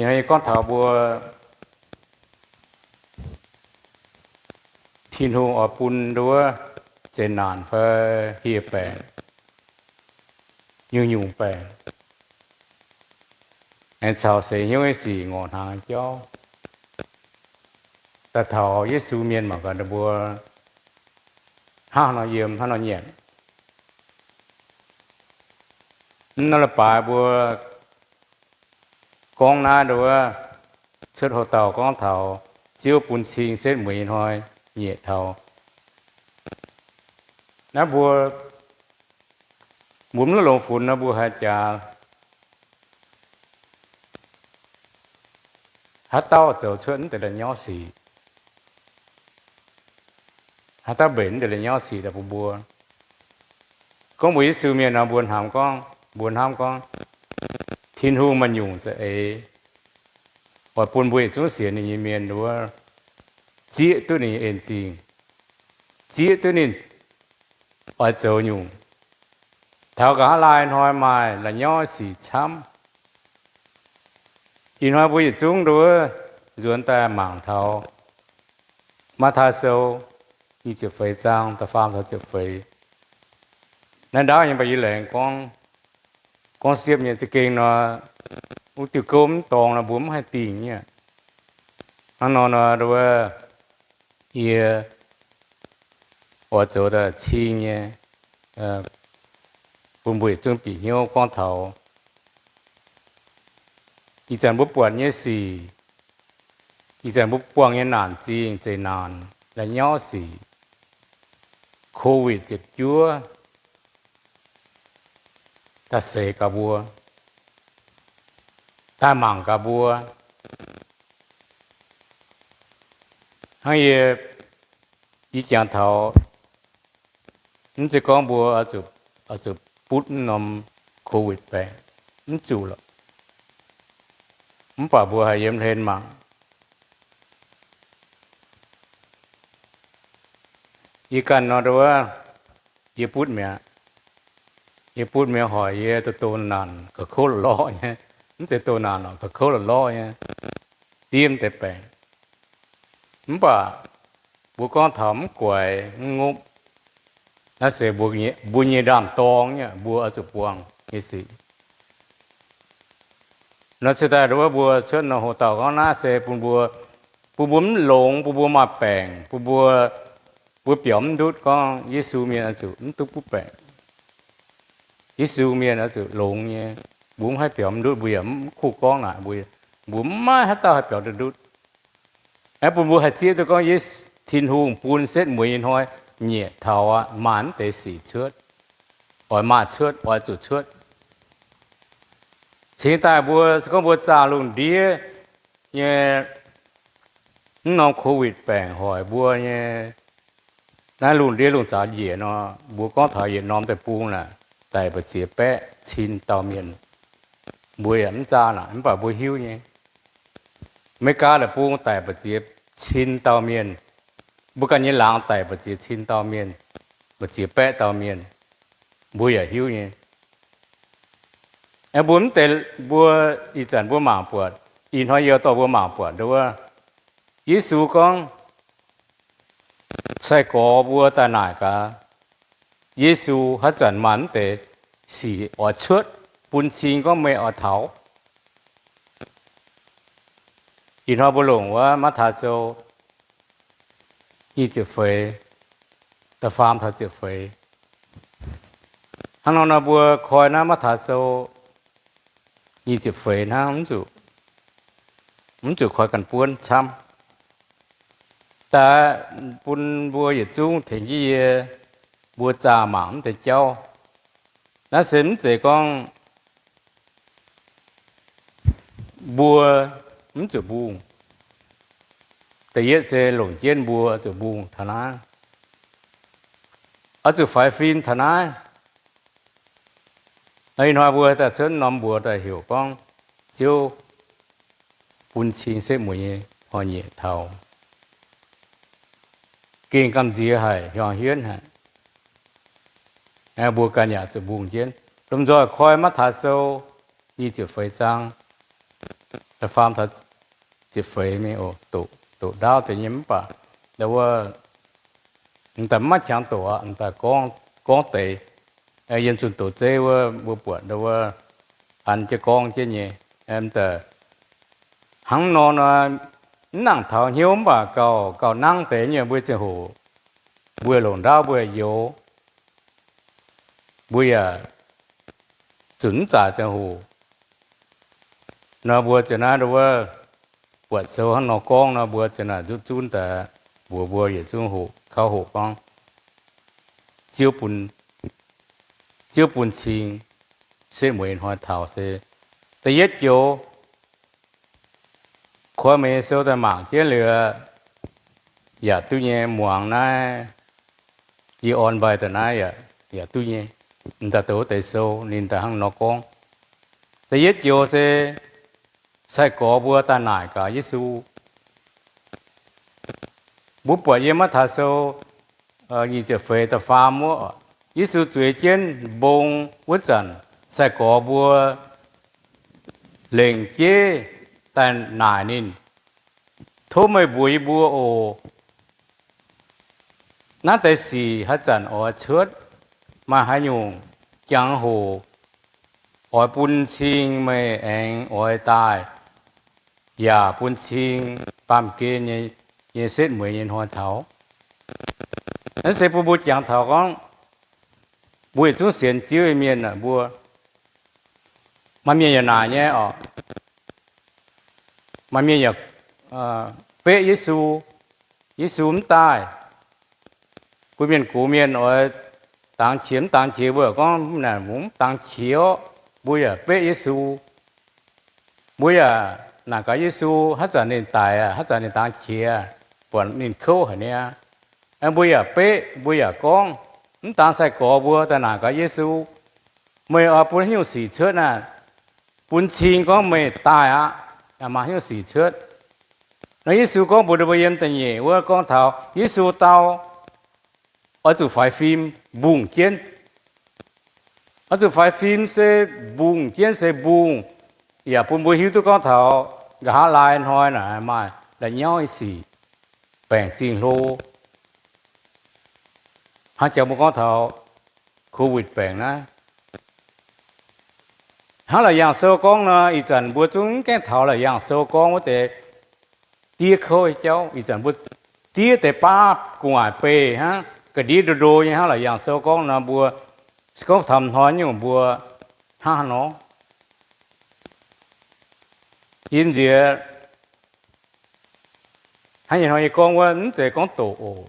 Ih hnoi yie gorngv taux mbuo Tin-Hungh oix bun nduov zeqc naanc fai hieh baengc, nyungc-nyungc baengc, aengx caux seix hnyouv nyei sic ngorc hnaangx jauv. Daaih taux Yesu mienh mangc gaax ninh mbuo hnangv haaix nor yiem, hnangv haaix nor nyanc. Mv norm leiz-baaix mbuo gorngv naaiv nduov, cuotv houx-dauh gorngv taux Ziouv bun cing setv mueiz nyei hnoi nyieqc taux. Naaiv mbuo, mbuo mv longx funx nor mbuo haiz jaax haaix dauh zoux cuotv mv deix la'nyauv sic, haaix dauh mbenc mv deix la'nyauv sic daaih bun mbuo. Gorngv mbuo Yesu mienh nor mbuo hnamv gorngv, mbuo hnamv gorngv Tin-Hungh maaih nyungc za'eix oix bun mbuo yietc zungv sienx ninh nyei mienh nduov zieqv duqv ninh nyei en zingh, zieqv duqv ninh oix zoux nyungc. Taux nqa'haav laai hnoi maaih la'nyauv sic camv. Ih hnoi mbuo yietc zungv nduov nzuonx daaih mangc taux Matv^taai Sou nyic ziepc feix zaang da'faam taux ziepc feix. Naaiv ndaauv nyei mv baac yie laengz gorngv, gorngv siepv nyei. Za'gengh nor, wuov diuh gouv mv dorngx nor mbuo mv haih dingh nyei aqv. Hnangv nor nor, nduov, yie oix zoux daaih cing nyei bun mbuo yietc zungv bieqc hnyouv gorngv taux ih zanc mbuo buatc nyei sic, ih zanc mbuo buangh nyei naanc zingh, zeqc naanc, la'nyauv sic, Covid ziepc juov, daaih seix gaax mbuo, daaih mangc gaax mbuo. Hnangv yie, yie jangx taux, mv zeiz gorngv mbuo oix zuqc butv mv norm Covid baengc, mv zuqc lorqc. Mv baac mbuo haih yiem hlen mangc. Yie ganh nor, nduov, yie butv mi'aqv. Yie butv mi'aqv, hoic yie doh doh naanc ga'kouv lorqc nyei. Mv zeiz doh naanc lorqc, ga'kouv lorqc nyei, diev mv deix baengc. Mv baac mbuo gorngv taux mv guaix mv ngopv, naaiv se mbuo nyei ndaam-dorng nyei, mbuo oix zuqc buangh nyei sic. Nor cingx daaih nduov mbuo cuotv nor hoc dauh gorngv naaiv se bun mbuo, bun mbuo mv longx, bun mbuo maaih baengc, bun mbuo, mbuo biaux mv ndutv gorngv Yesu mienh oix zuqc mv duqv butv baengc. Yesu mienh oix zuqc longx nyei. Mbuo mv haih biaux mv ndutv, mbuo yaac mv kuv gorngv naaic, mbuo, mbuo mv maaih haaix dauh haih biaux ndutv. Aeqv, bun mbuo haih zieqv duqv gorngv Yesu, Tin-Hungh bun setv mueiz nyei hnoi nyieqc taux aqv, maaih mv deix sic cuotv, oix maaih cuotv, oix zuqc cuotv. Cingx daaih mbuo se gorngv mbuo zaah lungh ndiev nyei mv norm Covid baengc hoic mbuo nyei, naaiv lungh ndiev lungh zaaux njiec nor, mbuo gorngv taux yietc norm deic-bung naaic daic mbu'ziex baeqv cin dauh mienh. Mbuo yaac mv zaah naaic, mv baac mbuo hiuv nyei, America deic-bung daic mbu'ziex cin dauh mienh. Mbuo ganh nyei laangz daic mbu'ziex cin dauh mienh, mbu'ziex baeqv dauh mienh. Mbuo yaac hiuv nyei. Aeqv, mbuo mv deix, mbuo ih zanc mbuo mangc buatc, ih hnoi yie dorh mbuo mangc buatc nduov, Yesu gorngv, sai-gorx mbuo daaih naaic gaax, Yesu haaix zanc maaih mv deix sic oix cuotv bun cing gorngv meih oix taux. Ih hnoi mbuo longc wuov Matv^taai Sou nyic ziepc feix, da'faam taux ziepc feix. Hnangv nor nor mbuo koi naaiv Matv^taai Sou nyic ziepc feix hnangv, mv zuqc koi ganh buonv camv. Daaih bun mbuo yietc zungv tengx jienv yie mbuo zaah mangc mv deix jauv. Naaiv se mv zeiz gorngv mbuo mv zuqc mbungh. Da'yietv se longc jienv mbuo zuqc mbungh taux naaiv, oix zuqc faix fim taux naaiv. Ih hnoi mbuo daaih cuotv norm mbuox daaih heuc gorngv Ziouv bun cing setv mueiz nyei hnoi nyieqc taux. Gengh gamh nziex haic, hiuang hienv haic. Mbuo ganh yaac zuqc mbungh jienv. Lomh nzoih koi Matv^taai Sou nyic ziepc feix zaang, da'faam taux ziepc feix mingh oc, doqc ndaauv deix nyei mv baac wuov m'daaih maiv qangx doqc aqv, m'daaih gorngv deix. Yiem zunh doqc zeiv wuov mbuo buatc wuov an jienv gorngv jienv nyei. M'daaih hnangv nor nor, mv nangc taux hnyouv mv baac gauh, gauh nangv deix nyei mbuo ziangh hoc, mbuo longc ndaauv mbuo youx, mbuo yaac zunc mv zaaic ziangh hoc nor, mbuo ziouc naaiv wuov buatc sou hnangv nor gorngv nor, mbuo ziouc naaic zunv zunv daaih mbuox mbuo yietc zungv hoqc, kauv hoqc gorngv Ziouv bun, Ziouv bun cing setv mueiz hnoi taux se da'yietv joux. Koi meih nyei sou daaih mangc jienv liuz, yaac duqv nyei. Muangx naaiv, yie orn mbaih daaih naaiv yaac duqv nyei. M'daaih doqc wuov deix sou ninh daaih hnangv nor gorngv. Da'yietv joux se sai-gorx mbuo daaih naaic gaax Yesu. Mbuo buatc yiem Matv^taai Sou nyic ziepc feix da'faam wuov, Yesu zueiz jienv mbong wuov zanc, sai-gorx mbuo lengc jeiv daaih naaic ninh, Tov meih mbuox yie mbuo oc, naaiv deix sic haaix zanc oix cuotv, maaih haaix nyungc jangx-hoc oix bun cing meih aengx oix daaih, yaac bun cing baamh gen nyei setv mueiz nyei hnoi taux. Naaiv se bun mbuo jangx taux gorngv mbuo yietc zungv sienx Ziouv nyei mienh aah, mbuo, maaih mienh yaac naaic nyei oc. Maaih mienh yaac beqv Yesu, Yesu mv daaih. Bun mienh gox mienh oix dangx qiex mv dangx qiex, mbuo yaac gorngv, Mv dangx qiex orqc. Mbuo yaac beqv Yesu. Mbuo yaac naaic gaax Yesu, haaix zanc ninh daic, haaix zanc ninh dangx qiex, buatc ninh kouv haic niaa. Mbuo yaac beqv, mbuo yaac gorngv, mv dangx sai-gorx mbuo daaih naaic gaax Yesu, Meih oix bun haaix nyungc sic cuotv naaic? Bun cing gorngv meih daaih aqv, maaih haaix nyungc sic cuotv? Nor Yesu gorngv mbuox ninh mbuo yiem da'nyeic wuov gorngv taux Yesu dau, oix zuqc faix fim mbungh jienv. Oix zuqc faix fim se mbungh jienv se mbungh, yaac bun mbuo hiuv duqv gorngv taux nqa'haav laai hnoi naaic maaih la'nyauv nyei sic, baengc zingh hlo. Hnangv jangx mbuo gorngv taux Covid baengc naaiv. Hnangv Laauc Yaangh Sou gorngv nor, ih zanc mbuo zungv mv gaengh taux Laauc Yaangh Sou gorngv wuov deix diev kouv nyei jauv. Ih zanc mbuo diev deix baav gu'nguaaic beih hnangv, ga'ndiev ndo ndo nyei. Hnangv Laauc Yaangh Sou gorngv nor, mbuo se gorngv camv hnoi nyungc mbuo hnangv haaix nor. Yie nziex hnangv nyei hnoi yie gorngv wuov, mv zeiz gorngv doqc oc.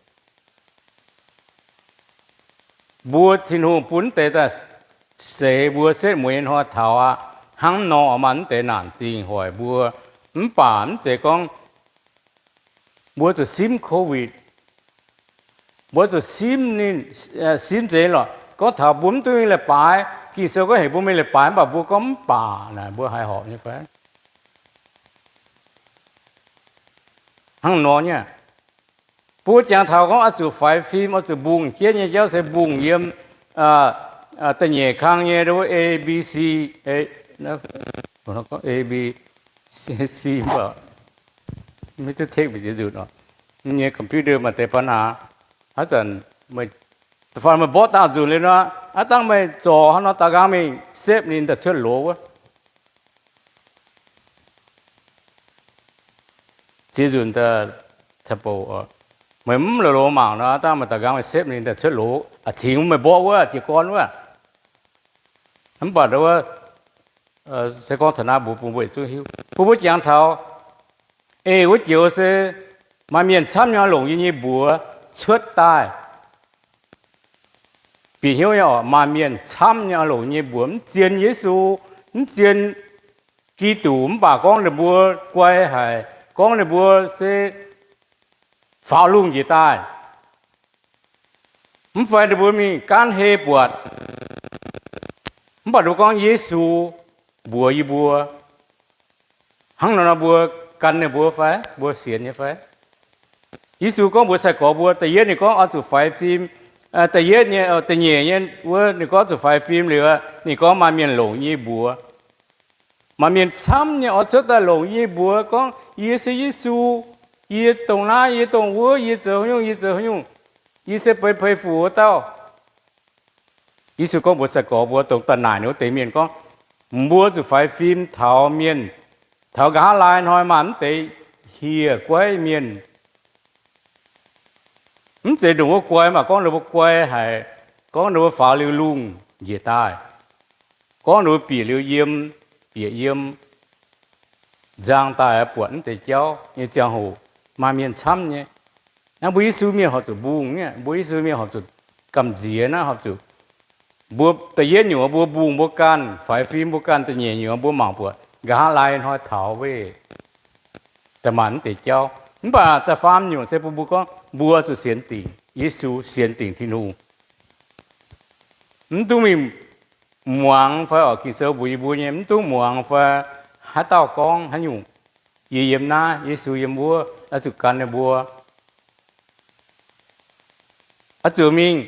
Mbuo Tin-Hungh bun deix daaih seix mbuo setv mueiz nyei hnoi taux aqv. Hnangv nor oix maaih mv deix naanc zingh hoic mbuo. Mv baac mv zeiz gorngv mbuo zuqc simv Covid, mbuo zuqc simv ninh, simv zeiz lorqc. Gorngv taux mbuo mv duqv mingh leiz-baaix, Ging-Sou gorngv heuc mbuo mingh leiz-baaix, mv baac mbuo gorngv mv baac naaic, mbuo haiz horpc nyei fai? Hnangv nor nyei. Mbuo jangx taux gorngv oix zuqc faix fim, oix zuqc mbungh jienv nyei jauv se mbungh yiem da'nyeic kang nyei A B C, A B C, mv baac maiv duqv take mingh ziex nzunc oc. Nyei computer maaih deix ปัญหา. Haaix zanc meih, da'faanh meih mborqv daauh nzunc liuz nor, aav dangh meih zorc haaix nor daaux nqaang mingh sepv ninh daaih cuotv loz wuov. Ziex nzunc daaih caux bouc, meih mv loz-loz mangc nor, aav dangh meih daaux nqaang meih sepv ninh daaih cuotv loz, a'cingx meih mborqv wuov jiez gorn wuov. Mv baac wuov, se gorngv taux naaiv mbuo bun mbuo yietc zungv hiuv, bun mbuo jangx taux eix wuov joux se maaih mienh camv nyei longc yie nyei mbuox cuotv daaih. Bieqc hnyouv nyei oc, maaih mienh camv nyei longc yie nyei mbuox mv zien Yesu, mv zien Giduc, mv baac gorngv ninh mbuo guai haic, gorngv ninh mbuo se faaux lungh njiec daaih, mv fai ninh mbuo mingh gaanv hei buatc, mv baac ninh mbuo gorngv Yesu mbuox yie mbuo. Hnangv nor nor mbuo gan ninh mbuo fai? Mbuo sienx nyei fai? Yesu gorngv mbuox sai-gorx mbuo, da'yietv ninh gorngv oix zuqc faix fim, da'yietv nyei, da'nyeic nyei wuov ninh gorngv zuqc faix fim liuz, ninh gorngv maaih mienh longc yie nyei mbuox. Maaih mienh camv nyei oix cuotv daaih longc yie mbuox gorngv, Yie se Yesu, yie dongh naaiv, yie dongh wuov, yie zoux haaix nyungc, yie zoux haaix nyungc, yie se Beiv Pei Fu wuov dauh. Yesu gorngv mbuox sai-gorx mbuo dongh daaih naaic ninh wuov deix mienh gorngv, Mbuo zuqc faix fim taux mienh, taux nqa'haav laai hnoi maaih mv deix hieh guaiv mienh. Mv zeiz ndongc wuov guai, mv baac gorngv ninh mbuo guai haic, gorngv ninh mbuo faaux liuz lungh njiec daaih, gorngv ninh mbuo bieqc liuz yiem, bieqc yiem, nzang daaih buatc mv deix jauv nyei ziangh hoc, maaih mienh camv nyei. Naaiv mbuo Yesu mienh horpc zuqc mbungh nyei, mbuo Yesu mienh horpc zuqc gamh nziex naaiv, horpc zuqc, mbuo da'yietv nyungc mbuo mbungh mbuo ganh, faix fim mbuo ganh, da'nyeic nyungc mbuo mangc buatc nqa'haav laai hnoi taux weih da'maanc mv deix jauv. Mv baac da'faam nyungc se bun mbuo gorngv mbuo zuqc sienx dingc Yesu, sienx dingc Tin-Hungh. Mv duqv mingh muangx fai oc, Ging-Sou mbuox yie mbuo nyei, mv duqv muangx fai haaix dauh gorngv haaix nyungc, yie yiem naaiv, Yesu yiem wuov, oix zuqc gan ninh mbuo. Oix zuqc mingh,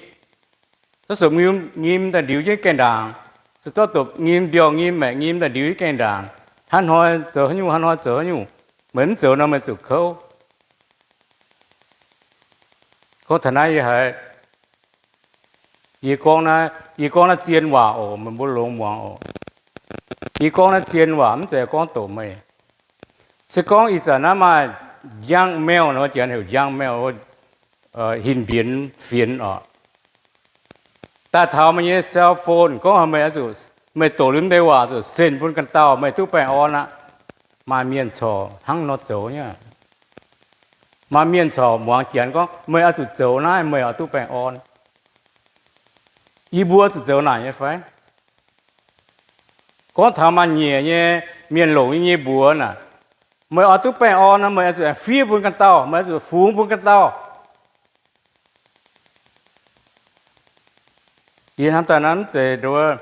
zorqv sopc nyim daaih ndiux jienv gaengh ndaangc, zorqv dopc nyim mbiauh nyim maeqc nyim daaih ndiux jienv gaengh ndaangc, hnangv hnoi zoux haaix nyungc, hnangv hnoi zoux haaix nyungc. Meih mv zoux nor meih zuqc kouv. Gorngv taux naaiv yie haiz, yie gorngv naaiv, yie gorngv naaiv zien waac oc, meih mbuo longx muangx oc. Yie gorngv naaiv zien waac mv zeiz gorngv doqc meih. Se gorngv ih zanc naaiv maaih junk mail nor, janx heuc junk mail, hinc mbienx fienx oc. Daaih taux meih nyei cell phone gorngv haic, meih oix zuqc, meih doqc liuz mv deix waac zuqc send bun ganh dauh, meih duqv baengh orn aqv. Maaih mienh corc hnangv nor zoux nyei. Maaih mienh corc muangx janx gorngv meih oix zuqc zoux naaiv, meih oix duqv baengh orn. Yie mbuo zuqc zoux naaic nyei fai? Gorngv taux maaih nyiec nyei mienh longc yie nyei mbuox naaic, meih oix duqv baengh orn nor, meih oix zuqc fiev bun ganh dauh, meih oix zuqc fungx bun ganh dauh. Yie hnamv daaih naaiv mv zeiz nduov,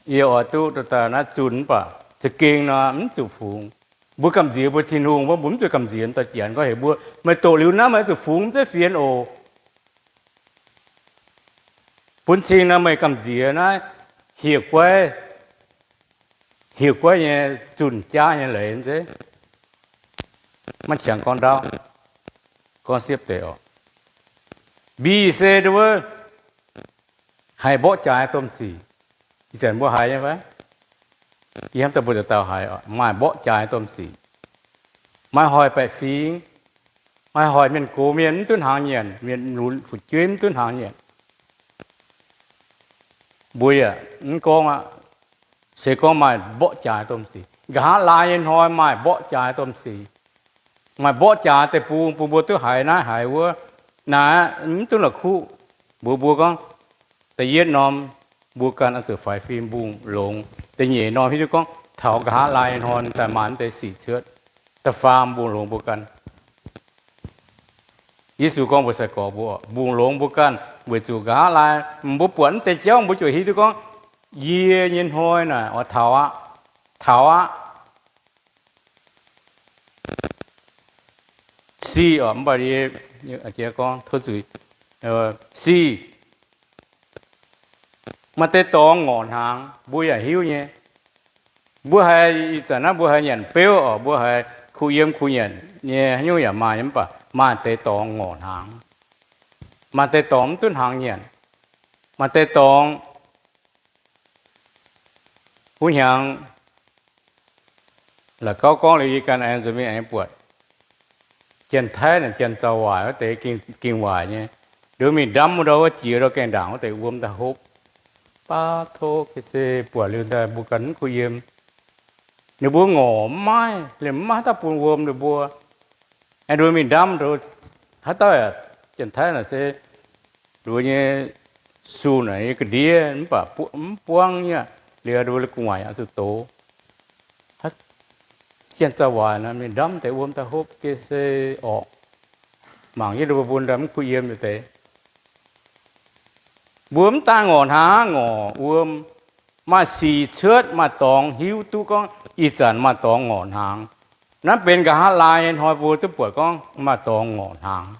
yie oix duqv daaih naaiv zunh mv baac za'gengh nor mv zuqc fungx. Mbuo gamh nziex mbuo Tin-Hungh, mbuo mv zuqc gamh nziex daaih janx gorngv heuc mbuo, meih doqc liuz naaiv meih oix zuqc fungx mv zeiz fienx oc. Bun cing nor meih gamh nziex naaiv hieh guaiv, hieh guaiv nyei zunh jaav nyei leiz mv zeiz, maiv qangx gorngv ndaauv, gorngv siepv deix oc. Mbic se nduov, haiz mborqv jaaix domh sic. Ih zanc mbuo haiz nyei fai? Yie hnamv daaih mbuo dauh dauh haiz, maaih mborqv jaaix domh sic. Maaih hoic baeqc fingx, maaih hoic mienh gox mienh mv duqv hnaangx nyanc, mienh lunx fu'jueiv mv duqv hnaangx nyanc. Mbuo yaac mv gorngv aqv. Se gorngv maaih mborqv jaaix domh sic, nqa'haav laai nyei hnoi maaih mborqv jaaix domh sic, maaih mborqv jaaix deic-bung bun mbuo duqv haiz naaiv haiz wuov, naaiv mv duqv la'kuqv. Mbuox mbuo gorngv, da'yietv norm, mbuo ganh oix zuqc faix fim mbungh longx. Da'nyeic norm hiuv duqv gorngv taux nqa'haav laai nyei hnoi daaih maaih mv deix sic cuotv. Da'faam mbungh longx mbuo ganh. Yesu gorngv mbuox sai-gorx mbuo, mbungh longx mbuo ganh weic zuqc nqa'haav laai mbuo buatc mv deix jauv mbuo ziouc hiuv duqv gorngv yie nyei hnoi naaic oix taux aqv, taux aqv. Sic oc, mv baac yie gorngv tov zuiz, sic maaih deix dorngx ngorc hnaangx mbuo yaac hiuv nyei. Mbuo haiz ih zanc naaiv mbuo haiz nyanc beuv oc, mbuo haiz kuh yiem kuh nyanc nyei, haaix nyungc yaac maaih nyei, mv baac maaih deix dorngx ngorc hnaangx, maaih deix dorngx mv duqv hnaangx nyanc, maaih deix dorngx huv hnyangx la'gauv gorngv liuz yie ganh aengx nzuonx mingh aengx buatc Janx-Taiv naaic, janx zaux waaic wuov deix, gengh waaic nyei. Nduov mingh ndamv wuov ndau wuov jiex ndau gaengh ndaangc wuov deix wuom daaih hopv. Baav tov ga'sie buatc liuz daaih mbuo ganh mv kuh yiem. Ninh mbuo ngorc mv maaih, liemh mv maaih haaix dauh bun wuom ninh mbuo. Aengx nduov mingh ndamv nduov, haaix dauh yaac, Janx-Taiv naaic se nduov nyei suh naaic nyei ga'ndiev mv baac mv buangv nyei aqv. Liuz nduov gu'nguaaic oix zuqc doz. Janx-Taiv waaic naaic mingh ndamv deix wuom daaih hopv ga'sie orqc. Mangc jienv nduov mbuo bun daaih mv kuh yiem deix. Mbuo mv daan ngorc hnaangx, ngorc wuom, maaih sic cuotv, maaih dorngx hiuv duqv gorngv ih zanc maaih dorngx ngorc hnaangx. Naaiv benx nqa'haav laai nyei hnoi mbuo duqv buatc gorngv maaih dorngx ngorc hnaangx.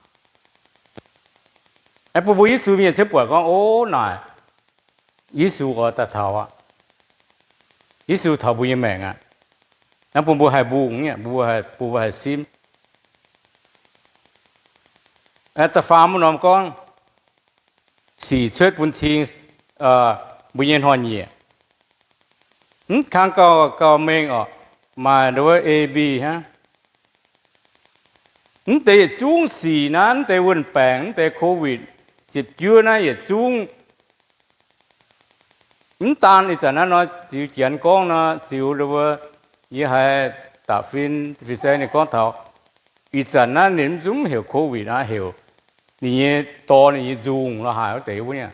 Aengx bun mbuo Yesu mienh se buatc gorngv, o, naaic Yesu oix daaih taux aqv. Yesu taux mbuo nyei maengc aqv. Naaiv bun mbuo haih mbungh, bun mbuo haih simv. Da'faam wuov norm gorngv, sic cuotv bun cing mbuo nyei hnoi-nyieqc. Mv kang gauh, gauh mengh oc, maaih nduov A B hnangv. Mv deix yietc zungv sic naaiv, mv deix wuonh baengc, mv deix Covid ziepc juov naaiv yietc zungv. Mv daan ih zanc naaiv nor, ziux Janx gorngv nor, ziux nduov, yie haiz da'fin, fin-saeng ninh gorngv taux, ih zanc naaiv ninh mv zungv heuc Covid aqv, heuc ninh nyei dorh ninh nyei nzungh lorz haaix wuov deix wuov niaa.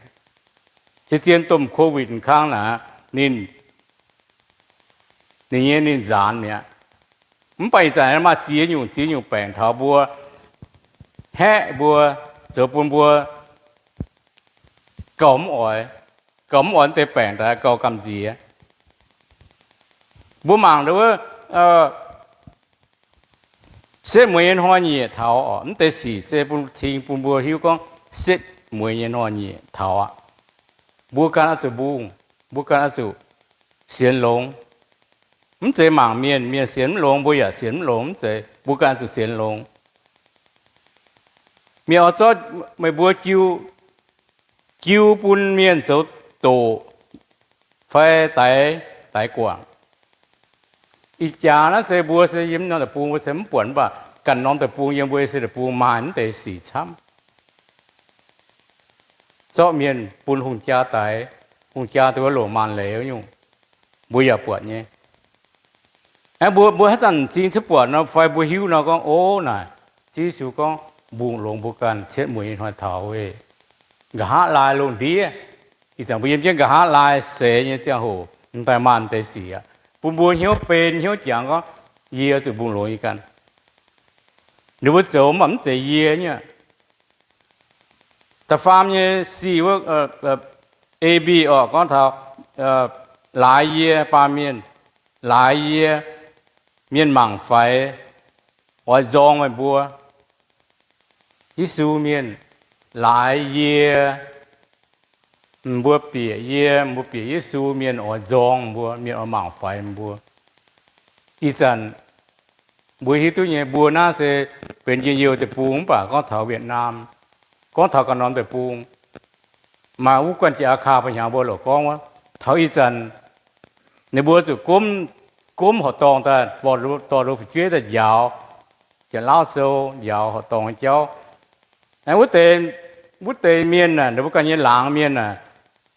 Se zien domh Covid kang naaic, ninh, ninh nyei ninh nzaanx mi'aqv. Mv baac ih zanc maaih ziex nyungc, ziex nyungc baengc taux mbuo, haeqv mbuo, zoux bun mbuo gauh mv oix, gauh mv oix deix baengc daaih gauh gamh nziex. Mbuo mangc nduov, setv mueiz nyei hnoi-nyieqc taux oc, mv deix sic se bun cing bun mbuo hiuv gorngv setv mueiz nyei hnoi-nyieqc taux aqv. Mbuo ganh oix zuqc mbungh, mbuo ganh oix zuqc sienx longx. Mv zeiz mangc mienh, mienh sienx mv longx, mbuo yaac sienx mv longx, mv zeiz, mbuo ganh oix zuqc sienx longx. Mienh oix zorqv meih mbuo jiu, jiu bun mienh zoux doqc fai daix, daix guangc. Ih jaax naaiv se mbuo se yiem norm deic-bung mbuo se mv buatc, mv baac ganh norm deic-bung yiem mbuo se deic-bung maaih mv deix sic camv. Zorqv mienh bun hungh jaa daix, hungh jaa dongh wuov longc maanc leiz nyungc, mbuo yaac buatc nyei. Aengx mbuo, mbuo haaix zanc m'zing cuotv buatc nor fai mbuo hiuv nor gorngv, o naaic, Ziouv Yesu gorngv mbungh longx mbuo ganh cietv mueiz nyei hnoi taux, nqa'haav laai lungh ndiev. Ih zanc mbuo yiem jienv nqa'haav laai seix nyei ziangh hoc m'daaih maaih m'deix sic aqv, bun mbuo hnyouv ben hnyouv jangx gorngv, yie zuqc mbungh longx yie ganh. Ninh mbuo zoux mv baac mv zeiz yie nyei. Da'faam nyei sic wuov, A B oc, gorngv taux laaix yie baamh mienh, laaix yie mienh mangc faix, oix nzorng meih mbuo. Yesu mienh laaix yie, mbuo bieqc yie, mbuo bieqc Yesu, mienh oix nzorng mbuo, mienh oix mangc faix mbuo. Ih zanc mbuo hiuv duqv nyei, mbuo naaiv se benx njien-youh deic-bung mv baac gorngv taux Wietc Naam, gorngv taux ganh norm deic-bung, maaih wuov guanh jiex Aa Kaa Ba'hnyangx mbuo lorqc gorngv wuov, taux ih zanc ninh mbuo zuqc gomv, gomv horqc dorngh daaih, dorh lo fu'jueiv daaih njaaux, Janx-Lauv sou njaaux horqc dorngh nyei jauv. Wuov deix, wuov deix mienh aah, ninh mbuo ganh nyei laangz mienh aah,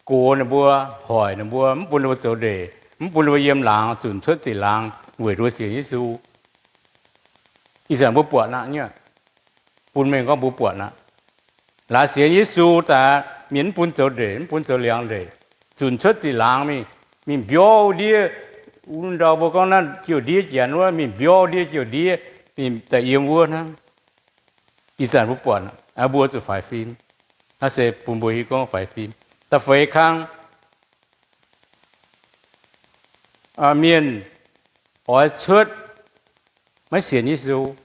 gox ninh mbuo, hoic ninh mbuo, mv bun ninh mbuo zoux ndeic, mv bun ninh mbuo yiem laangz zunc cuotv zinh laangz weic nduov sienx Yesu. Ih zanc mbuo buatc aqv nyei, bun mengh gorngv mbuo buatc aqv. Laaix sienx Yesu daaih, mienh mv bun zoux ndeic, mv bun zoux liangx ndeic, zunc cuotv zinh laangz mingh, mingh mbiouv ndiev, wuov ndau mbuo gorngv naaiv jiouv ndiev janx wuov, mingh mbiouv ndiev jiouv ndiev, mingh daaih yiem wuov hnangv. Ih zanc mbuo buatc, mbuo zuqc faix fim. Naaiv se bun mbuo hiuv gorngv faix fim. Da'feix kang, mienh oix cuotv maiv sienx Yesu.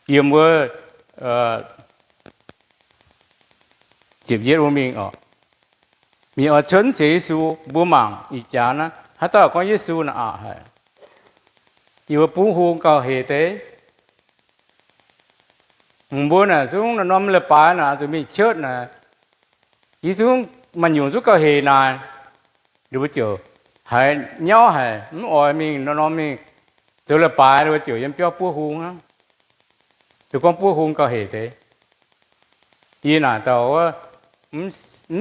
Yiem wuov ziepc yietv wuov mingh oc, mienh oix cuotv mv sienx Yesu. Mbuo mangc ih jaax naaiv, haaix dauh gorngv Yesu naaic aqc haic. Yie mbuo buov hung gauh hec deix. Mbuo naaic zungv norm-norm leiz-baaix naaic zuqc mingh cuotv naaic, yie zungv maaih nyungc zungv gauh hec naaic. Ninh mbuo ziouc haiz nyauv haic, mv oix mingh norm-norm mingh zoux leiz-baaix, ninh mbuo ziouc yiem biauv buov hung hnangv. Ziouc gorngv buov hung gauh hec deix. Yie naaic dauh wuov mv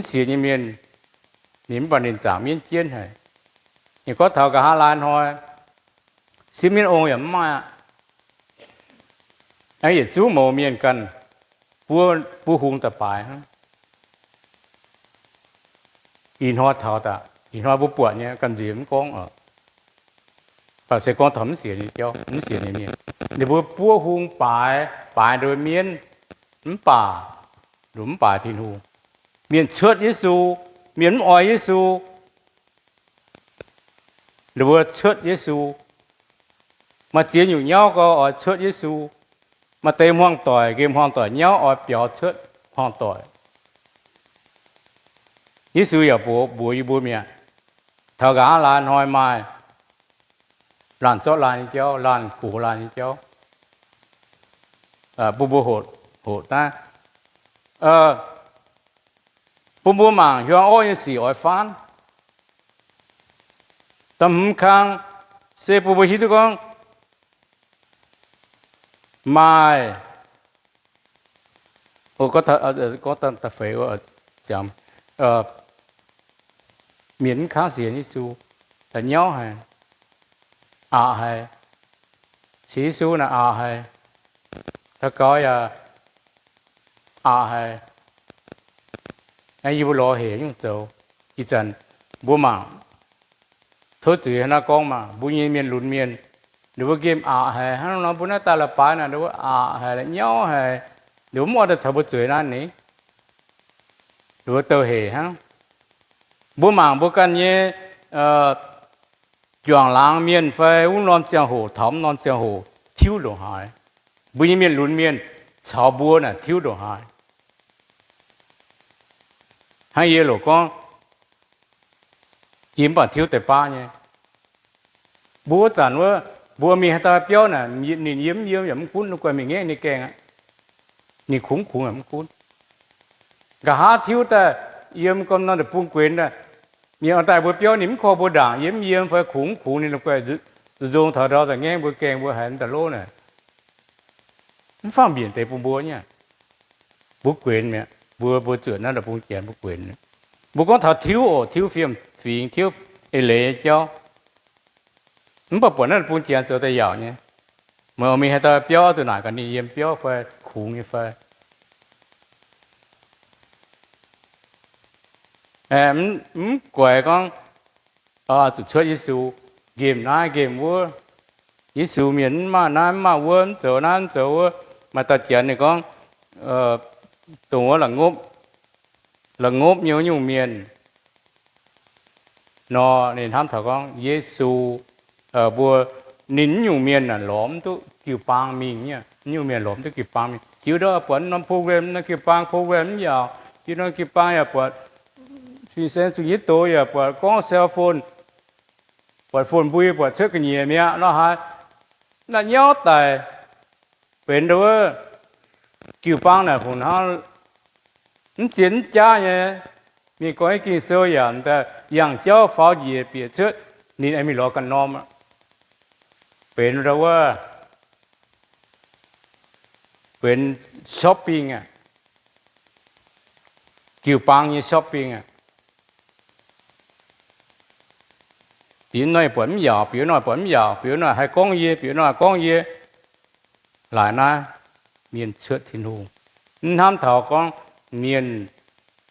sienx nyei mienh, ninh mv baac ninh zaangc mienv jienv haic. Ninh gorngv taux nqa'haav laai hnoi, siev mienv ong yaac mv maaih aqv. Aengx yietc zungv mouz mienh ganh buov, buov hung daaih baaix hnangv. Ih hnoi taux daaih, ih hnoi mbuo buatc nyei, gamh nziex mv gorngv oc. Baac se gorngv taux mv sienx nyei jauv, mv sienx nyei mienh, ninh mbuo buov hung baaix, baaix nduov mienv, mv baac nduov mv baaix Tin-Hungh. Mienh cuotv Yesu, mienh mv oix Yesu, ninh mbuo cuotv Yesu. Maaih ziex nyungc nyauv gorx oix cuotv Yesu. Maaih deix hmuangv doic, nqemh hmuangv doic nyauv oix biaux cuotv hmuangv doic. Yesu yaac mbuox, mbuox yie mbuo mi'aqv, taux nqa'haav laai hnoi maaih laanh zorqv laanh nyei jauv, laanh gox laanh nyei jauv, bun mbuo hoqc, hoqc naaiv, bun mbuo mangc hiuang orqv nyei sic oix faanv. Da'hmz kang se bun mbuo hiuv duqv gorngv maaih, gorngv da'feix, mienh mv kangv sienx Yesu, da'nyauv haic, aqc haic, sienx Yesu naaic aqc haic, daux gaux yaac aqc haic. Yie mbuo lorz hec nyungc zoux. Ih zanc mbuo mangc tov zuiz hnangv naaiv gorngv maah, mbuo nyei mienh lunx mienh, ninh mbuo nqemh aqc haic hnangv nor, mbuo naaiv daaih la'baaix naaic, ninh mbuo aqc haic, la'nyauv haic, ninh mbuo mv oix daaih caux mbuo zueiz naaiv ni. Ninh mbuo douh hec hnangv. Mbuo mangc mbuo ganh nyei juangc laangz mienh fai wuov norm ziangh hoc, taux wuov norm ziangh hoc tiuv ndongc haaix. Mbuo nyei mienh lunx mienh caux mbuo naaic tiuv ndongc haaix. Hnangv yie loc gorngv, yie mv baac tiuv deix baav nyei. Mbuo wuov zanc wuov, mbuo mingh haaix dauh biauv naaic, ninh yiem mv yiem yaac mv gunv, ninh guai mingh ngaeqv ninh gaengh aqv. Ninh kungx mv kungx yaac mv gunv. Nqa'haav tiuv daaih yiem gormx norm deic-bung guenx daaih, mienh oix daaih mbuo biauv ninh mv korv mbuo ndaangc, yiem mv yiem fai kungx mv kungx, ninh guai nzong taux ndau daaih ngaengv mbuo gaengh, mbuo haiz mv daaih lov naaic. Mv fangh mbienc deix bun mbuo nyei. Mbuo guenx mi'aqv, mbuo, mbuo zuotc naaiv deic-bung janx mbuo guenx. Mbuo gorngv taux tiuv oc, tiuv fiem-fingx, tiuv eix leiz nyei jauv. Mv baac buatc naaiv deic-bung janx zoux daaih yaauc nyei. Meih oix mingh haaix dauh biauv zuqc naaic gaax ninh yiem biauv fai kungx nyei fai. Mv guaix gorngv zuqc cuotv Yesu, nqemh naaiv nqemh wuov. Yesu mienh mv maaih naaiv mv maaih wuov, mv zoux naaiv mv zoux wuov. Maaih dauh janx ninh gorngv, dongh wuov la'ngopv, la'ngopv nyei wuov nyungc mienh nor, ninh hnamv taux gorngv Yesu, mbuo, ninh nyungc mienh naaic lorz mv duqv jiu-baang mingh nyei. Nyungc mienh lorz mv duqv jiu-baang mingh. Jiu ndau buatc norm program, norm jiu-baang program mv yaauc. Jiu norm jiu-baang yaac buatc fin-saeng zuqc nyei doz, yaac buatc gorngv cell phone, buatc phone mbui, buatc cuotv ga'nyiec mi'aqv nor haaix. Naaiv nyauv daic benx ndau wuov jiu-baang naaic fungc hnangv, mv zien mv jaav nyei. Mienh gorngv nyei Ging-Sou yaac daaih yangh jauv faaux njiec bieqc cuotv, ninh aengx mingh lorz ganh norm aqv. Benx ndau wuov, benx shopping aqv. Jiu-baang nyei shopping aqv. Bieqc nor buatc mv yaauc, bieqc nor buatc mv yaauc, bieqc nor haih gorngv yie, bieqc nor haih gorngv yie. Laaix naaiv mienh cuotv Tin-Hungh, mv hnamv taux gorngv mienh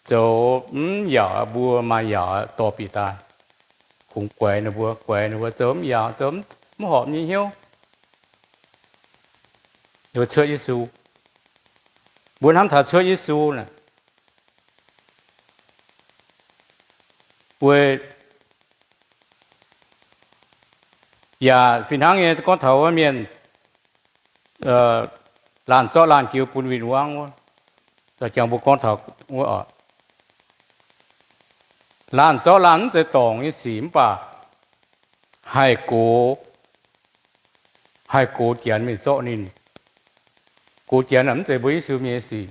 zoux mv yaauc, mbuo maaih yaauc dorh bieqc daaih. Kungx guaix ninh mbuo, guaix ninh mbuo zoux mv yaauc, zoux mv horpc nyei hnyouv. Ninh mbuo cuotv Yesu. Mbuo hnamv taux cuotv Yesu naaic, weic yaac fih hnangv nyei gorngv taux wuov mienh laanh zorqv laanh jiu bun win-wangv wuov, jangx mbuo gorngv taux wuov oc. Laanh zorqv laanh mv zeiz dorngc nyei sic mv baac haih gox, haih gox janx mingh zorqv ninh. Gox janx mv zeiz mbuo Yesu mienh nyei sic.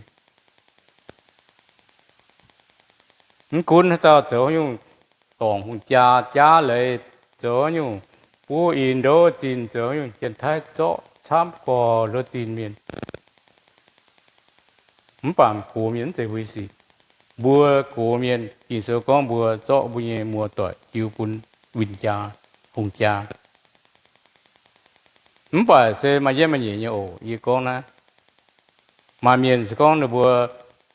Mv gunv haaix dauh zoux nyungc dorngc hungh jaa jaav leiz, zoux nyungc buov in ndouv zinh, zoux nyungc Janx-Taiv zorqv camv gorx ndouv zinh mienh, mv baac gox mienh mv zeiz mbuo sic. Mbuo gox mienh, Ging-Sou gorngv mbuo zorqv mbuo nyei muoz-doic jiu bun win-jaa, hungh jaa. Mv baac se maaih yietv maaih nyeic nyei oc. Yie gorngv naaiv, maaih mienh se gorngv ninh mbuo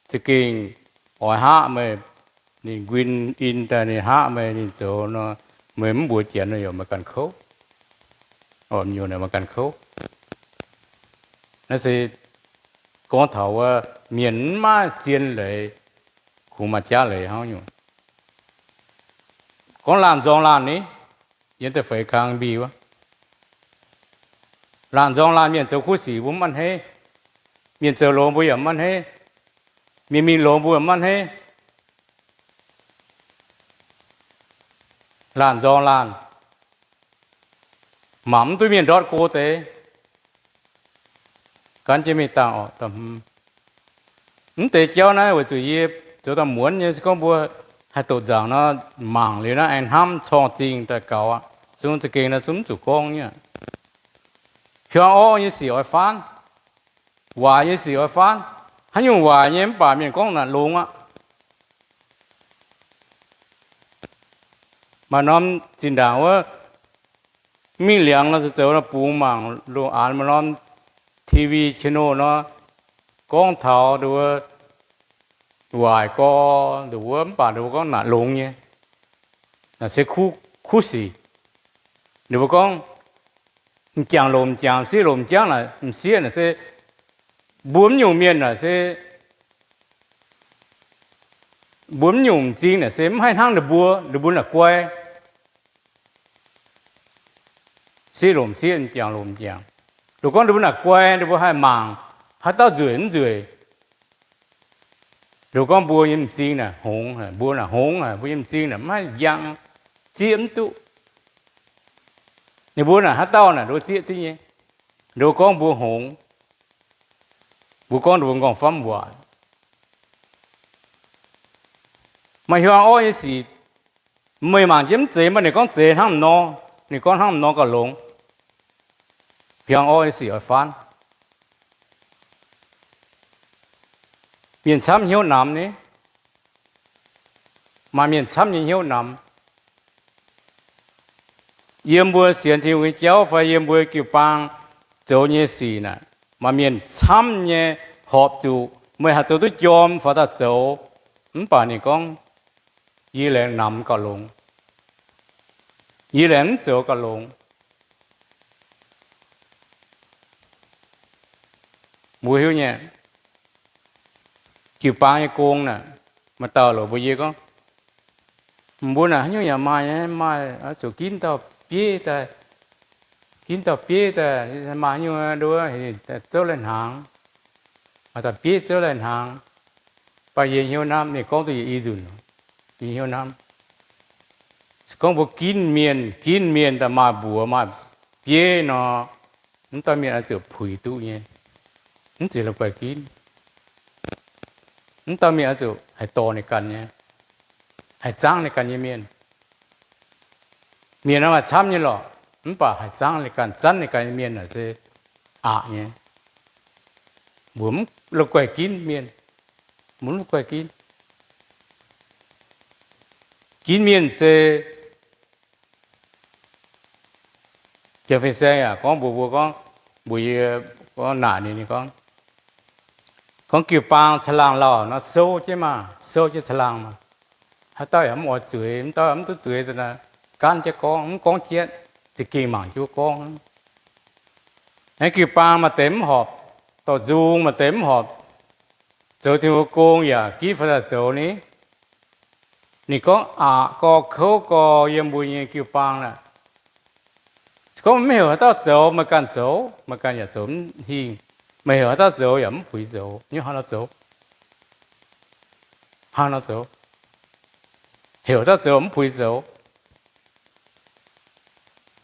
za'gengh oix hngaqv meih, ninh nquin in daaih ninh hngaqv meih, ninh zoux nor, meih mv mbuox janx nor, yaac meih ganh kouv. Mv nyungc naaic meih ganh kouv. Naaiv se gorngv taux wuov mienh mv maaih zien leiz, kungx maaih jaav leiz hnangv nyungc. Gorngv laanh nzorng laanh ni, yiem da'feix kang mbi wuov, laanh nzorng laanh mienh zoux kuv sic mbuo mv a'hneiv, mienh zoux longx mbuo yaac mv a'hneiv, mienh mingh longx mbuo yaac mv a'hneiv. laanh nzorng laanh, mangc mv duqv mienh ndortv go deix, gan jienv mingh dangh oc. Mv deix jauv naaiv weic zuqc yie zoux daaih muonz nyei, se gorngv mbuo haih doqc nzaangc nor, mangc liuz naaiv aengx hnamv corng zingh daaih gaux aqv. Zungv za'gengh naaiv zungv mv zuqc gorngv nyei. Hiuang orqv nyei sic oix faanv, waaic nyei sic oix faanv. Haaix nyungc waaic nyei mv baac mienh gorngv naaic longx aqv. Maaih norm zinh ndaangc wuov mingh liangx nor, zoux nor bungx mangc loz-aanx maaih norm T V channel nor, gorngv taux nduov waaic gorx nduov, mv baac nduov gorngv naaic longx nyei. Naaic se kuv sic. Ninh mbuo gorngv m'jangc lomc m'jangc, m'sieqv lomc m'jangc naaic, m'sieqv naaic se mbuo mv nyungc mienh naaic se, mbuo mv nyungc m'zing naaic se mv haih hnangv ninh mbuo, ninh mbuo naaic guai. Sieqv lomc sieqv, m'jangc lomc m'jangc. Nduov gorngv ninh mbuo naaic guai, ninh mbuo haih mangc haaix dauh nzueic mv nzueic. Nduov gorngv mbuo nyei m'zing naaic hngongx, mbuo naaic hngongx, mbuo nyei m'zing naaic mv haih njang, zieqv mv duqv. Ninh mbuo naaic haaix dauh naaic nduov zieqv duqv nyei. Nduov gorngv mbuo hngongx, mbuo gorngv ninh mbuo nqorngv famv waac. Maaih hiuang orqv nyei sic, meih mangc jienv mv zeiz, mv baac ninh gorngv zeiz hnangv nor, ninh gorngv hnangv nor gauh longx. Hiuang orqv nyei sic oix faanv. Mienh camv hnyouv namx ni, maaih mienh camv nyei hnyouv namx. Yiem mbuo sienx Tin-Hungh nyei jauv fai yiem mbuo jiu-baang zoux nyei sic naaic, maaih mienh camv nyei horpc zuqc meih haih zoux duqv jorm faaux daaih zoux, mv baac ninh gorngv, yie laengz namx gauh longx, yie laengz mv zoux gauh longx. Mbuo hiuv nyei, jiu-baang nyei gong naaic, maaih dauh loc mbuox yie gorngv, mbuo naaic haaix nyungc yaac maaih, maaih zuqc ginv dauh bieiv daaih, ginv dauh bieiv daaih, maaih haaix nyungc nduov, zouv lai-hnaangx, maaih dauh bieiv zouv lai-hnaangx. Mv baac yie hnyouv hnamv, ninh gorngv duqv yie i nzunc, yie hnyouv hnamv, se gorngv mbuo ginv mienh, ginv mienh daaih maaih mbuox maaih bieiv nor, mv dauh mienh oix zuqc puix duqv nyei, mv zeiz la'guaih ginv. Mv dauh mienh oix zuqc haih dorh ninh ganh nyei, haih zaangv ninh ganh nyei mienh. Mienh nor maaih camv nyei lorqc, mv baac haih zaangv ninh ganh, zanv ninh ganh nyei mienh naaic se aqc nyei. Mbuo mv la'guaih ginv mienh, mbuo mv la'guaih ginv. Ginv mienh se Janx-Fin-Saeng yaac gorngv mbuox mbuo gorngv, mbuox yie gorngv naaic ninh, ninh gorngv, gorngv jiu-baang caangh laangh lauh nor, souv jienv maah, souv jienv caangh laangh maah. Haaix dauh yaac mv oix zueiz, mv dauh mv duqv zueiz, gaanv jienv gorngv, mv gorngv jienv, za'gengh mangc jienv gorngv. Naaiv jiu-baang maaih deix mv horpc dorh nzung, maaih deix mv horpc zoux Tin-Hungh gong yaac ginv faaux daaih zoux ni. Ninh gorngv aqc gorx kouv gorx yiem mbuo nyei jiu-baang naaic. Se gorngv mv heuc haaix dauh zoux, meih ganh zoux, meih ganh yaac zoux mv hingh. Meih heuc haaix dauh zoux yaac mv puix zoux. Hnyouv hnangv nor zoux, hnangv nor zoux, heuc haaix dauh zoux mv puix zoux.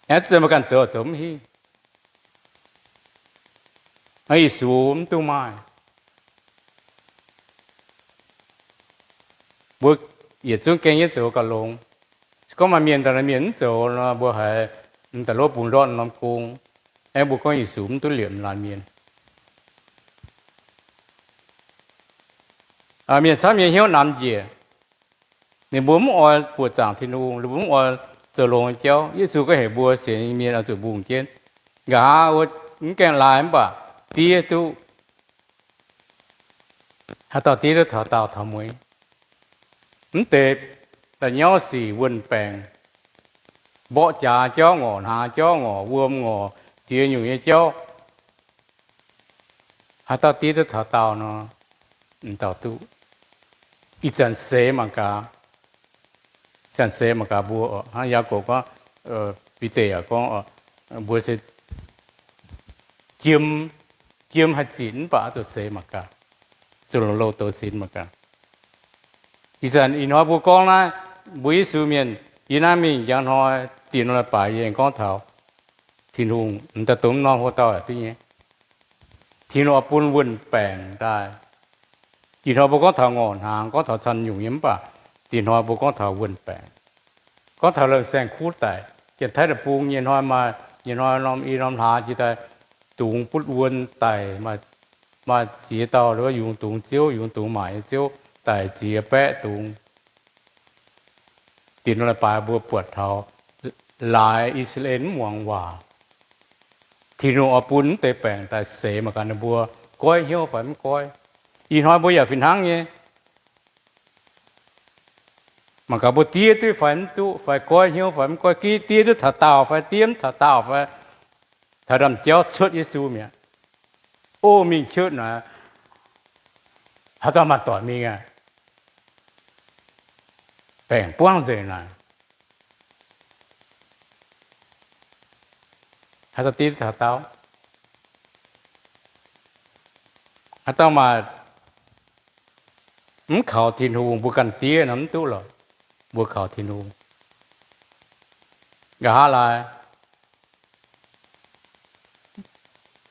Aengx meih ganh zoux zoux mv hingh. Naaiv Yesu mv dungx maaih. Mbuo yietc zungv gengh nyei zoux gauh longx. Se gorngv maaih mienh daaih, mienh mv zoux nor, mbuo haiz m'daaih lov bungx ndortv norm gong. Aengx mbuo gorngv Yesu mv duqv liepc laanh mienh. Mienh camv nyei hnyouv namx njiec. Ninh mbuo mv oix buoqc zaangc Tin-Hungh, ninh mbuo mv oix zoux longx nyei jauv. Yesu gorngv heuc mbuo sienx nyei mienh oix zuqc mbungh jienv. Nqa'haav mv gaengh laaix mv baac diev duqv. Haaix dauh diev duqv taux daauh taux mueiz. Mv deix da'nyauv sic wuonh baengc, mborqv jaax jauv ngorc, hnaangx jauv ngorc, wuom ngorc, ziex nyungc nyei jauv. Haaix dauh diev duqv taux daauh nor, m'dauh duqv. Ih zanc seix mangc gaax, ih zanc seix mangc gaax mbuo oc. Hnangv Yaagorpc gorngv, Bide yaac gorngv, mbuo se jiem, jiem haih zinc mv baac oix zuqc seix mangc gaax, zuqc longc louh douz sinx mangc gaax. Ih zanc ih hnoi mbuo gorngv naaiv, mbuo Yesu mienh Yie naaiv mingh njang hnoi, diex norm leiz-baaix yie aengx gorngv taux Tin-Hungh m'daaih dongh norm hlo dauh duqv nyei. Tin-Hungh oix bun wuon-baengc daaih. Ih hnoi mbuo gorngv taux ngorc hnaangx, gorngv taux camv nyungc nyei, mv baac diex hnoi mbuo gorngv taux wuon-baengc. Gorngv taux lomh saeng-kuv daic, Janx-Taiv deic-bung nyei hnoi maaih, nyei hnoi norm i norm hlaax jiex daaih dungx butv wuon daic, maaih ziex dauh yungz dungz ziouv, yungz dungz maaic nyei ziouv daic ziex baeqv dungz. Diex norm leiz-baaix mbuo buatc taux laaix I^saa^laa^en mv muangx waac, Tin-Hungh oix bun mv deix baengc daaih seix mangc gaax ninh mbuo goiv hnyouv fai mv goiv. Ih hnoi mbuo yaac fih hnangv nyei. Mangc gaax mbuo diev duqv fai mv duqv, fai goiv hnyouv fai mv goiv, diev duqv taux daauh fai diev mv taux daauh fai, taux ndaamv-jauv cuotv Yesu mi'aqv. O, mingh cuotv naaic, haaix dauh maaih doic mingh aqv? Baengc buangv nzengc naaic, haaix dauh diev taux daauh? Haaix dauh maaih mv kaux Tin-Hungh, mbuo ganh diev nor mv duqv lorqc. Mbuo kaux Tin-Hungh. Nqa'haav laai,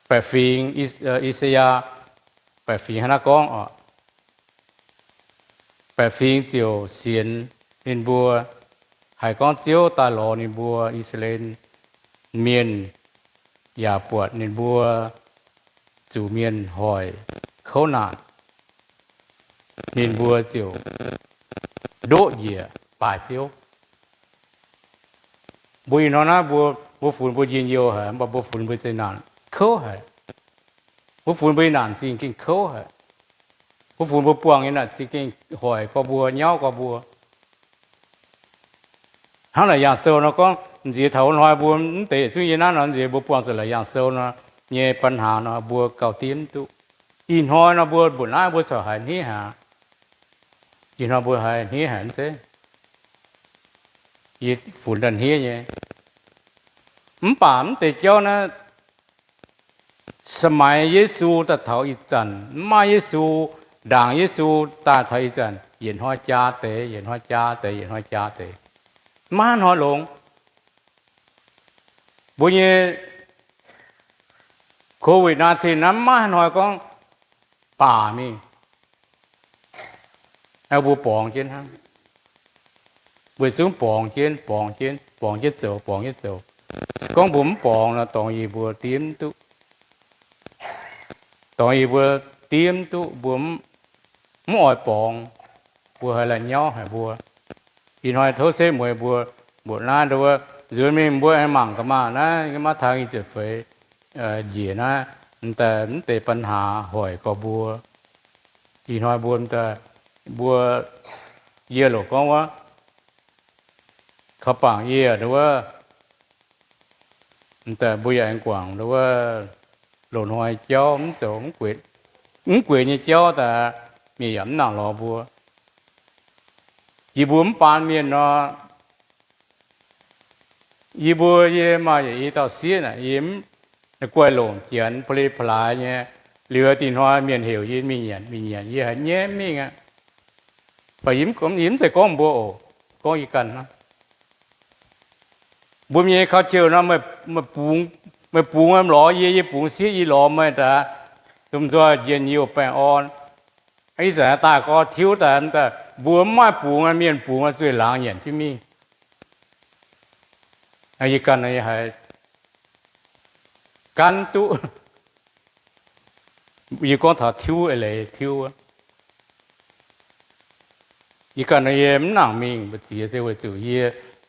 baeqc fingx, I^saa^yaa baeqc fingx hnangv naaiv gorngv oc. Baeqc fingx ziouc sienx ninh mbuo, haiz gorngv Ziouv daaih lorz ninh mbuo I^saa^laa^en Mienh, yaac buatc ninh mbuo zuqc mienh hoic kouv naanc, ninh mbuo ziouc ndoqv njiec baaix Ziouv. Mbuo ih hnoi naaiv mbuo, mbuo funx mbuo njien-youh haic, mv baac mbuo funx mbuo zeqc naanc kouv haic. Mbuo funx mbuo nyei naanc zingh gengh kouv haic. Mbuo funx mbuo buangh nyei naanc zingh gengh hoic gorx mbuo, nyauv gorx mbuo. Hnangv naaic Yaangh Sou nor gorngv, nziex taux wuov hnoi mbuo mv deix yietc zungv yie naaiv nor, nziex mbuo buangh zuqc laaix Yaangh Sou nor nyei ban haax nor, mbuo gauh diev mv duqv. Ih hnoi nor mbuo mbuoqc naaiv mbuo corc haiz hniev haic. Ih hnoi mbuo haiz hniev haic mv zeiz? Yie funx daaih hniev nyei. Mv baac mv deix jauv naaiv, สมัย Yesu daaih taux ih zanc, mv maaih Yesu, ndaangc Yesu daaih taux ih zanc, yietc hnoi jaa deix, yietc hnoi jaa deix, yietc hnoi jaa deix, mv maaih hnoi longx. Mbuo nyei Covid nineteen naaiv mv maaih hnoi gorngv baac mingh. Mbuo borngz jienv hnangv. Mbuo zungv borngz jienv, borngz jienv, borngz jienv zoux, borngz jienv zoux. Se gorngv mbuo mv borngz nor, dorngx yie mbuo diev mv duqv. Dorngx yie mbuo diev mv duqv, mbuo mv oix borngz, mbuo haiz la'nyauv haic mbuo. Ih hnoi tov setv mueiz mbuo mbuoqc naaiv nduov, nzuonx mingh mbuo aengx mangc gaax maah, naaiv maiv taux nyic ziepc feix njiec naaiv, mv deix, mv deix ban haax hoic gorx mbuo. Ih hnoi mbuo, mbuo, yie loc gorngv wuov, kaux bangc yie nduov, mbuo yaac aengx guangc nduov, loz-hnoi jauv mv zoux, mv gueic nyei jauv daaih, mienh yaac mv nangc lorz mbuo. Yie mbuo mv baan mienh nor, yie mbuo, yie maaih yietc i dauh sieqv naaic, yie mv, guaih longc Janx pa'li pa'laaix nyei, liuz dih hnoi mienh heuc yie mingh nyanc, mingh nyanc, yie haiz nyaiv mingh aqv. Baac yie mv zeiz gorngv mbuo oc, gorngv yie ganh hnangv. Mbuo nyei culture nor, meih bungx, meih bungx lorz yie, yie bungx sieqv yie lorz meih daaih, domh nzoih njien-youh baengh orn. Ih zanc daaih gorx tiuv daaih, mbuo mv maaih bungx, mienh bungx zueih laangz nyanc jienv mingh. Yie ganh haiz gan duqv. Yie gorngv taux tiuv eix leiz tiuv, yie ganh yie mv nangc mingh mbu'ziex se weic zuqc yie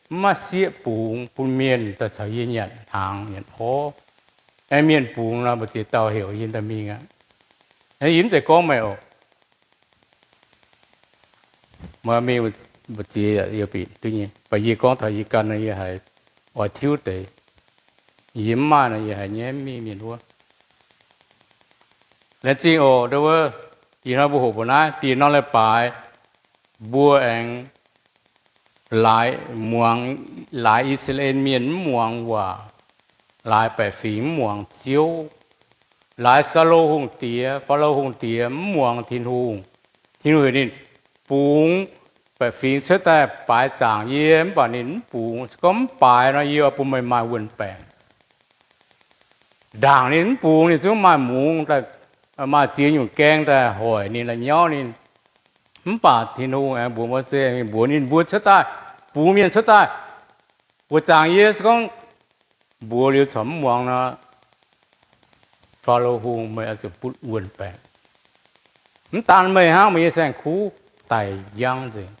mv maaih sieqv bungx bun mienh daaih caux yie nyanc hnaangx nyanc orv. Aengx mienh bungx nor mbu'ziex dauh heuc yie daaih mingh aqv. Yie mv zeiz gorngv meih oc. Mingh mbu'ziex yaac duqv nyei. Baac yie gorngv taux yie ganh nor yie haiz oix tiuv deix. Yie mv maaih nor yie haiz nyaiv mingh mienh wuov. Laengz zingh oc, ndo wuov, ih hnoi mbuo hoqc mbuo naaiv diex norm leiz-baaix, mbuo aengx laaix muangx, laaix I^saa^laa^en Mienh mv muangx waac, laaix baeqc fingx mv muangx Ziouv, laaix Saulo hungh diex, Faalo hungh diex mv muangx Tin-Hungh. Tin-Hungh heuc ninh bungx baeqc fingx cuotv daaih baaix zaangc yie, mv baac ninh mv bungx. Se gorngv mv baaix nor, yie oix bun meih maaih wuon-baengc. Ndaangc ninh mv bungx, ninh zungv maaih mungz, maaih ziex nyungc gaeng daaih hoic ninh, la'nyauv ninh. Mv baac Tin-Hungh aengx mbuox Mose, mbuox ninh mbuo cuotv daaih, bungx mienh cuotv daaih, weic zaangc yie se gorngv mbuox liuz corc mv muangx nor, Faalo Hungh, meih oix zuqc butv wuon-baengc. Mv daan meih hnangv, meih nyei saeng-kuv daic njang nzengc.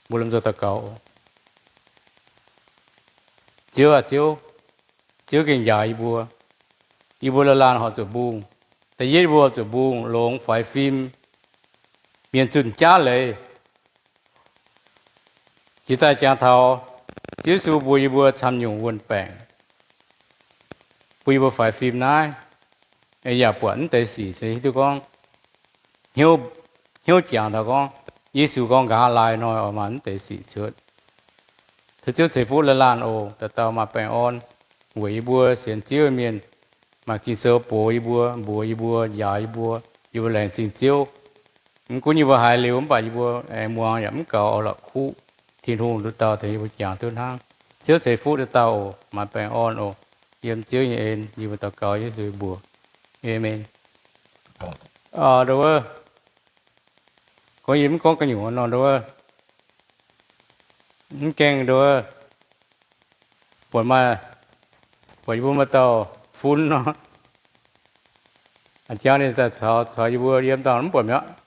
Mbuo lomh nzoih daux gaux. Ziouv aah, Ziouv, Ziouv gengh njaaux yie mbuo. Yie mbuo laanh horpc zuqc mbungh. Da'yietv, yie mbuo horpc zuqc mbungh longx faix fim, mienh zunh jaav leiz. Jiex daaih jangx taux Ziouv Yesu mbuox yie mbuo camv nyungc wuon-baengc, bun yie mbuo faix fim naaiv, yaac buatc mv deix sic se hiuv duqv gorngv, hnyouv jangx taux gorngv, Yesu gorngv nqa'haav laai hnoi oix maaih mv deix sic cuotv. Tov Ziouv ceix fuqv laanh laanh oc. Dauh dauh maaih baengh orn, weic yie mbuo sienx Ziouv mienh, maaih Ging-Sou box yie mbuo, mbuox yie mbuo, njaaux yie mbuo, yie mbuo laengz zingh Ziouv. Mv gunv yie mbuo haiz liuz mv baac yie mbuo aengx muangx yaac mv gaux oix la'kuqv. Tin-Hungh nduqc dauh tengx yie mbuo jangx duqv hnangv. Ziouv ceix fuqv dauh dauh oc. Maaih baengh orn oc. Yiem Ziouv nyei en yie mbuo daux gaux Yesu mbuox. Aamen. Ndo wuov, gorngv yie mv gorngv ga'nyungc nor, ndo wuov, mv gaengh ndo wuov, buatc maaih, buatc yie mbuo maaih dauh fun nor, a'jangv ninh daaih caux, caux yie mbuo yiem dangh mv buatc mi'aqv.